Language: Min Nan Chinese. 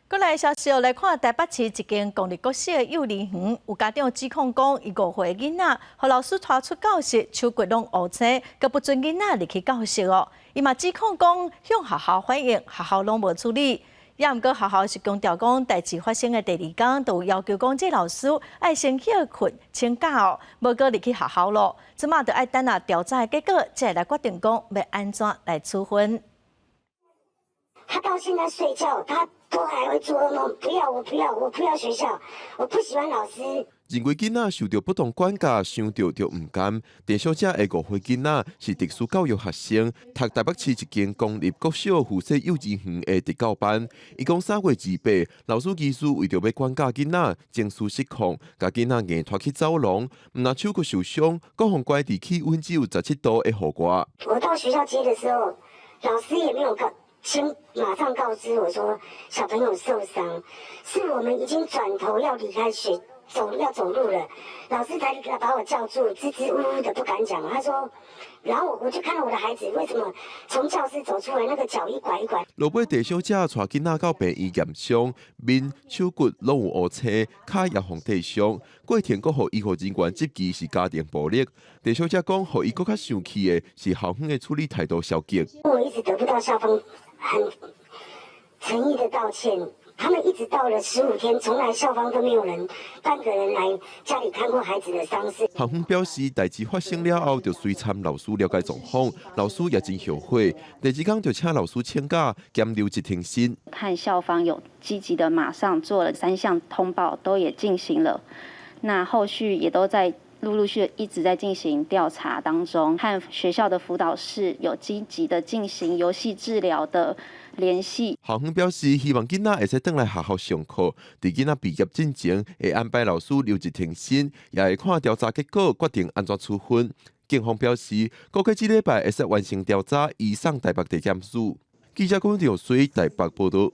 閣來消息來看，台北市一間公立國小的幼兒園，有家長指控講，伊5歲囡仔，予老師拖出教室，手骨攏烏青，閣不准囡仔入去教室哦。伊嘛指控講，向學校反映，學校攏無處理。也毋過學校是強調講，代誌發生的第二工，就有要求講，這老師愛先歇睏請假哦，無閣入去學校咯。這馬就愛等下調查的結果，才會來決定講欲按怎來處分。他到現在睡覺，他都還會做噩夢。不要，我不要，我不要學校，我不喜歡老師。認為囡仔受著不當管教，想著就毋甘。鄭小姐的5歲囡仔是特殊教育學生，讀台北市一間公立國小附設幼稚園的特教班。伊講3月28，老師疑似為著欲管教囡仔，情緒失控，共囡仔硬拖去走廊，毋但手骨受傷，閣予關佇氣溫只有17度的戶外。我到學校接的時候，老師也沒有告。先馬上告知我說小朋友受傷，是我們已經轉頭要離開學走要走路了，老師才把我叫住，支支吾吾的不敢講。他說，然後我就看到我的孩子為什麼從教室走出來，那個腳一拐一拐。落尾鄭小姐帶囡仔到病院驗傷，面、手骨攏有烏青，跤也予跌傷，過程閣予醫護人員質疑是家庭暴力。鄭小姐講，予伊閣較生氣的是校方的處理態度消極。我一直得不到校方很誠意的道歉，他們一直到了15天，從來校方都沒有人半個人來家裡看過孩子的傷勢。校方表示，代誌發生了後，就隨參老師了解狀況，老師也真後悔。第二工就請老師請假兼留職停薪。看校方有積極的馬上做了三項通報，都也進行了，那後續也都在陸陸續續一直在進行調查當中，和學校的輔導室有積極的進行遊戲治療的聯繫。校方表示，希望囡仔會使轉來學校上課，佇囡仔畢業進前，會安排老師留職停薪，也會看調查結果決定按怎處分。警方表示，估計這禮拜會使完成調查，移送台北地檢署。記者郭兆水台北報道。